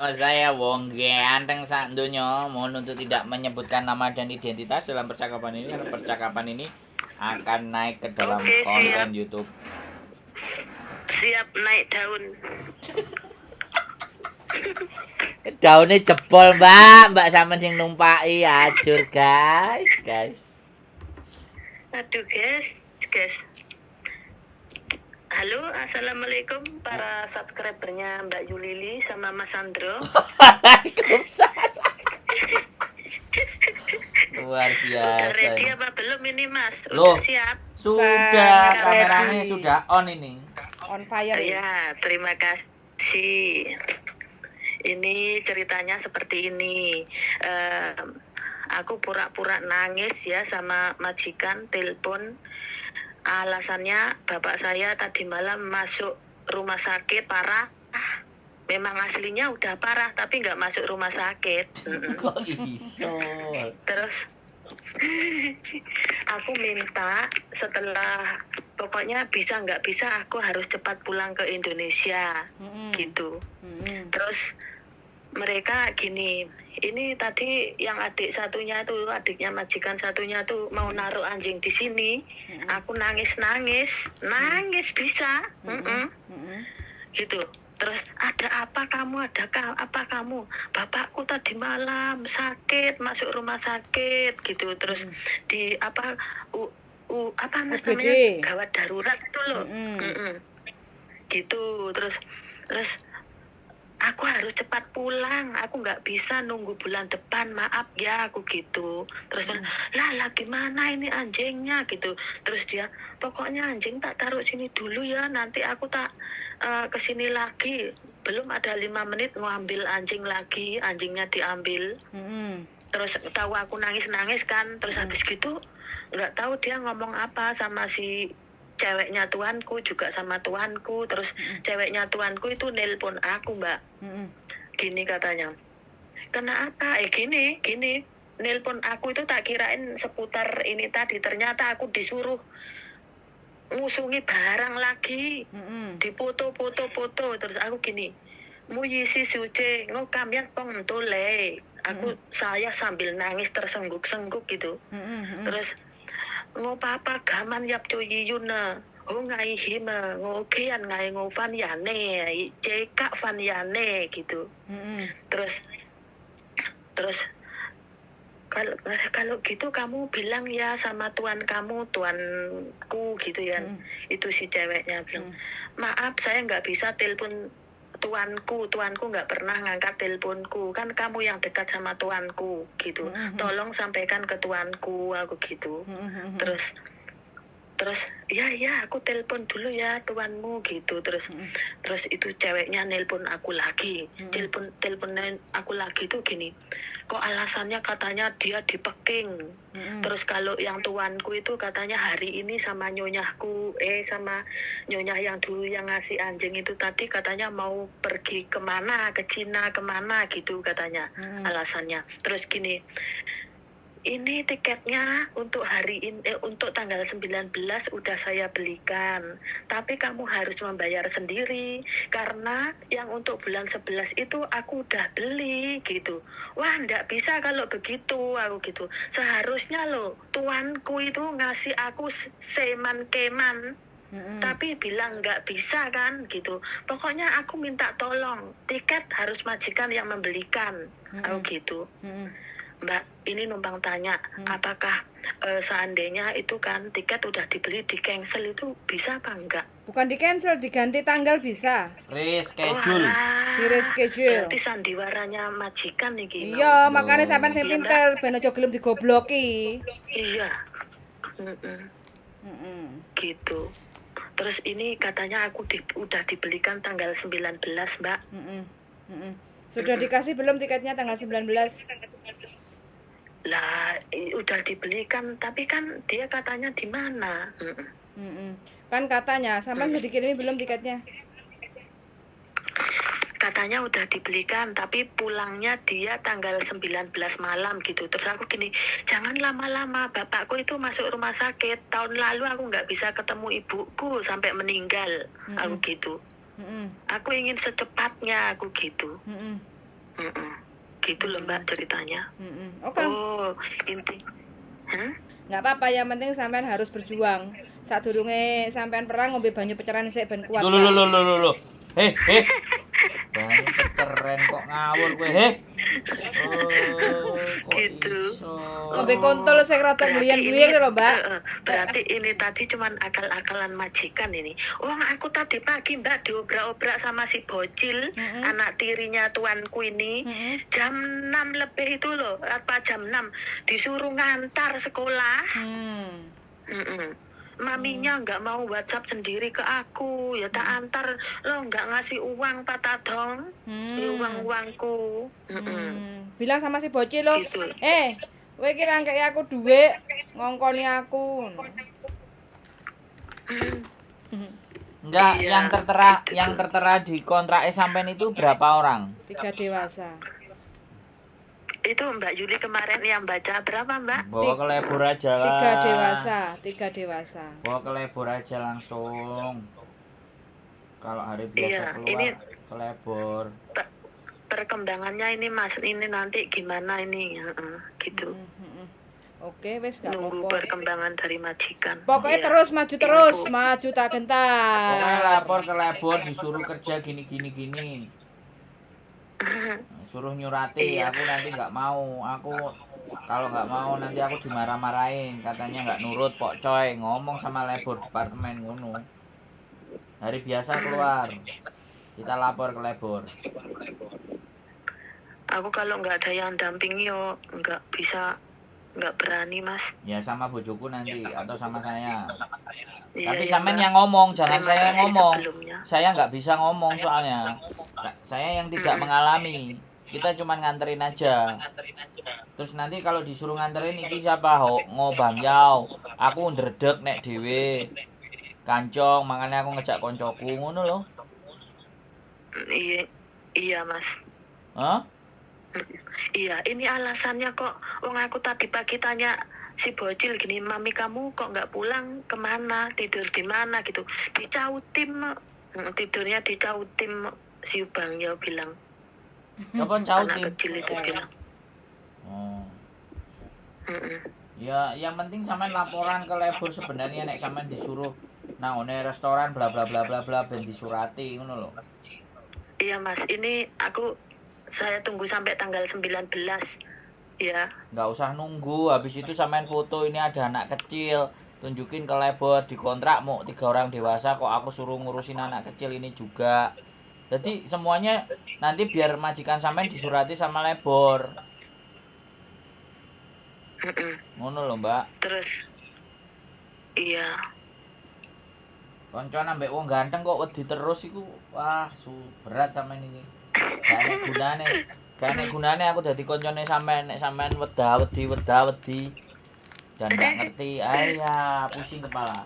Saya wong ganteng sak donya, mohon untuk tidak menyebutkan nama dan identitas dalam percakapan ini karena percakapan ini akan naik ke dalam Oke, konten siap. YouTube. Siap naik daun. Daunnya jebol, Mbak. Mbak sampean sing numpaki ajur, guys, guys. Aduh, guys, guys. Halo, assalamualaikum para subscribernya Mbak Yulili sama Mas Andro. Waalaikumsalam. Luar Udah biasa. ready apa belum ini, Mas? Udah Loh. siap? Sudah, Sangat kameranya ready. Sudah on ini. On fire. Ya, terima kasih. Ini ceritanya seperti ini. Aku pura-pura nangis ya sama majikan telepon. Alasannya bapak saya tadi malam masuk rumah sakit parah. Memang aslinya udah parah tapi nggak masuk rumah sakit. Kok iso? Terus aku minta setelah pokoknya bisa nggak bisa aku harus cepat pulang ke Indonesia gitu. Terus mereka gini, ini tadi yang adik satunya tuh, adiknya majikan satunya tuh mau naruh anjing di sini. Aku nangis nangis, nangis bisa, gitu. Terus ada apa kamu, ada apa kamu? Bapakku tadi malam sakit, masuk rumah sakit gitu. Terus di apa u, u apa mas UGD. Namanya gawat darurat itu loh. Gitu. Terus terus aku harus cepat pulang, aku nggak bisa nunggu bulan depan, maaf ya, aku gitu. Terus bilang, lah lah gimana ini anjingnya gitu. Terus dia, pokoknya anjing tak taruh sini dulu ya, nanti aku tak kesini lagi. Belum ada 5 menit ngambil anjing lagi, anjingnya diambil. Terus tahu aku nangis-nangis kan, terus habis gitu nggak tahu dia ngomong apa sama si ceweknya tuanku juga sama tuanku. Terus ceweknya tuanku itu nelpon aku, Mbak. Gini katanya, kenapa gini gini nelpon aku itu tak kirain seputar ini tadi, ternyata aku disuruh ngusungi barang lagi, dipoto-foto foto. Terus aku gini, muyisi suce ngokam ya pong tole aku, saya sambil nangis tersengguk-sengguk gitu. Terus ngopapa gaman yap cuyi yuna ho ngai hima ngokian ngai ngopan yane cekak van yane gitu. Terus terus kalau kalau gitu kamu bilang ya sama tuan kamu, tuanku gitu ya. Itu si ceweknya bilang, maaf saya nggak bisa telepon tuanku, tuanku nggak pernah ngangkat teleponku, kan kamu yang dekat sama tuanku gitu, tolong sampaikan ke tuanku, aku gitu. Terus terus ya ya aku telepon dulu ya tuanmu gitu. Terus terus itu ceweknya nelpon aku lagi, telepon telepon aku lagi tuh gini, kok alasannya katanya dia di Peking. Terus kalau yang tuanku itu katanya hari ini sama nyonyahku, sama nyonya yang dulu yang ngasih anjing itu tadi katanya mau pergi kemana, ke Cina kemana gitu katanya alasannya. Terus gini, ini tiketnya untuk hari ini, untuk tanggal 19 udah saya belikan. Tapi kamu harus membayar sendiri karena yang untuk bulan 11 itu aku udah beli gitu. Wah, ndak bisa kalau begitu, aku gitu. Seharusnya loh tuanku itu ngasih aku seman keman. Tapi bilang nggak bisa kan gitu. Pokoknya aku minta tolong, tiket harus majikan yang membelikan. Aku gitu. Mbak, ini numpang tanya, apakah seandainya itu kan tiket udah dibeli di cancel itu bisa apa enggak? Bukan di cancel, diganti tanggal bisa. Reschedule. Walah, Di reschedule. Berarti sandiwaranya majikan nih gini. Iya, makanya sampean sing Iya, Mbak. pinter ben aja gelem digobloki. Iya. Gitu. Terus ini katanya aku udah dibelikan tanggal 19, Mbak. Sudah dikasih belum tiketnya tanggal 19? Lah, udah dibelikan, tapi kan dia katanya di mana? Kan katanya, sampean udah dikirimi belum tiketnya? Katanya udah dibelikan, tapi pulangnya dia tanggal 19 malam gitu. Terus aku gini, jangan lama-lama, bapakku itu masuk rumah sakit. Tahun lalu aku nggak bisa ketemu ibuku sampai meninggal. Aku gitu. Aku ingin secepatnya, aku gitu. Gitu loh, Mbak, ceritanya. Oke. Oh, inti. Hah? Nggak apa-apa, yang penting sampean harus berjuang. Sadurunge sampean perang, ngombe banyu peceran sik ben kuat. Lho lho lho lho lho lho. Heh, heh. Banyu peceren kok ngawur kowe, heh. Oh, kok Gitu. iso. Ngombe kontol sing rada Berarti gliyeng-gliyeng ini- lho, Mbak. Heeh, berarti ini tadi cuman akal-akalan majikan ini. Wah, aku tadi pagi, Mbak, diobrak-obrak sama si bocil, anak tirinya tuanku ini. Jam 6 lebih itu loh, apa jam 6 disuruh ngantar sekolah. Mm-mm. Maminya nggak mau WhatsApp sendiri ke aku, ya tak antar lo, nggak ngasih uang patadong, ya uang uangku. Bilang sama si bocil lo, Gitu. "Eh, kowe iki ra ngekeki aku dhuwit, ngongkoni aku." Enggak, Iya, yang tertera gitu yang tuh. tertera di kontraknya sampean itu berapa orang? Tiga dewasa. Itu Mbak Yuli kemarin yang baca berapa, Mbak? Bawa ke labor aja lah. Tiga dewasa, tiga dewasa. Bawa ke labor aja langsung. Kalau hari biasa Iya, keluar ini- ke labor. Perkembangannya ini, Mas, ini nanti gimana ini? Heeh, gitu. Oke, wes gak Nunggu apa-apa. perkembangan dari majikan. Pokoknya Iya. terus maju terus, Info. maju tak gentar. Pokoknya lapor ke labor, disuruh kerja gini gini gini. Suruh nyurati, Iya. aku nanti nggak mau. Aku kalau nggak mau nanti aku dimarah-marahin, katanya nggak nurut pok coy, ngomong sama labor departemen ngono. Hari biasa keluar. Kita lapor ke labor. Aku kalau nggak ada yang dampingi yo nggak bisa, nggak berani, Mas. Ya sama bojoku nanti atau sama saya. Iya, Tapi iya, sampean Mbak. yang ngomong, jangan Terima saya yang kasih ngomong. sebelumnya. Saya nggak bisa ngomong soalnya. Saya yang tidak mengalami. Kita cuma nganterin aja. Terus nanti kalau disuruh nganterin iki siapa? Ho, ngobang yau. Aku ndredeg nek dhewe. Kancong, makanya aku ngejak koncoku ngono lho. Iya, iya, Mas. Hah? Iya, ini alasannya kok. Wong aku tadi pagi tanya si bocil gini, "Mami kamu kok nggak pulang, kemana, tidur di mana?" gitu. Di Cautim, tidurnya di Cautim, si Bang ya bilang. Apa Anak cautim? kecil itu bilang. Oh. Mm-mm. Ya, yang penting sampean laporan ke labor sebenarnya nek sampean disuruh nang ngone restoran bla bla bla bla bla ben disurati ngono lho. Iya, Mas, ini aku saya tunggu sampai tanggal 19 ya. Nggak usah nunggu, habis itu sampean foto ini ada anak kecil, tunjukin ke labor, di kontrak mau tiga orang dewasa kok aku suruh ngurusin anak kecil ini juga. Jadi semuanya nanti biar majikan sampean disurati sama labor. Mm-mm. Ngono lho, Mbak. Terus iya. Koncoan ambek wong ganteng kok wedi terus iku, wah, su berat sampean iki. Gak enek gunane. Gak enek gunane aku dadi koncone sampean nek sampean wedah wedi wedah wedi dan gak ngerti. Ayah, pusing kepala.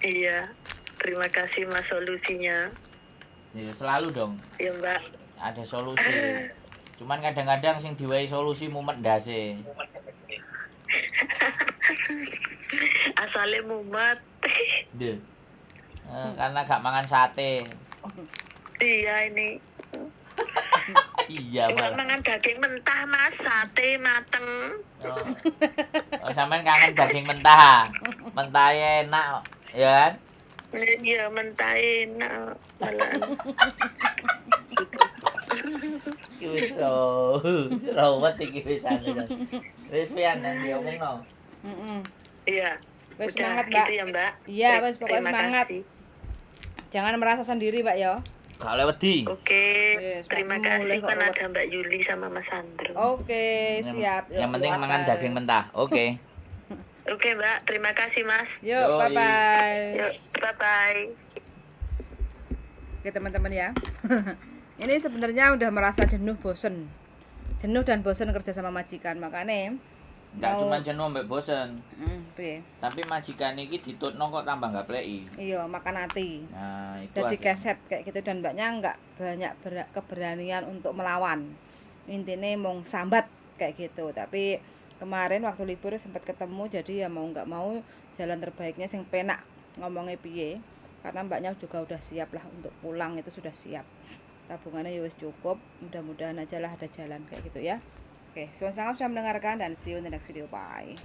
Iya. Terima kasih, Mas, solusinya. Ya, selalu dong Ya, Mbak. ada solusi. Cuman kadang-kadang sing diwehi solusi mumet ndase. Asale mumet. Duh. Eh, karena gak mangan sate. Iya ini. Iya, Enggak malah. mangan daging mentah, Mas, sate mateng. Oh. Oh, sampean kangen daging mentah. Mentahnya enak, ya kan? Iya, mentah enak malahan. Iki wis ro. Wis rawat iki wis anu. Wis pian nang diomongno. Iya. Wes Udah, semangat, Mbak. gitu ya, Mbak. Iya, wes pokoknya Terima semangat. kasih. Jangan merasa sendiri, Mbak ya. Gak oleh wedi. Oke, Wes, terima Mbak, kasih mulai kok kan ruwet. ada Mbak Yuli sama Mas Andro. Oke, siap. Yang penting mangan daging mentah. Oke. Oke, Mbak, terima kasih, Mas. Yuk, Yoi. bye-bye. Yuk, bye-bye. Oke, teman-teman ya. Ini sebenarnya udah merasa jenuh, bosen. Jenuh dan bosen kerja sama majikan, makanya Enggak Mau- cuma jenuh mbek bosen, piye? tapi majikan iki ditutno kok tambah gak pleki. Iya, makan hati. Nah, itu Jadi aslinya. keset kayak gitu dan mbaknya nggak banyak keberanian untuk melawan. Intinya mau sambat kayak gitu. Tapi kemarin waktu libur sempat ketemu, jadi ya mau nggak mau jalan terbaiknya sing penak ngomongnya piye. Karena mbaknya juga udah siap lah untuk pulang, itu sudah siap. Tabungannya ya wis cukup, mudah-mudahan aja lah ada jalan kayak gitu ya. Oke, suwun sangat sudah mendengarkan dan see you in the next video. Bye.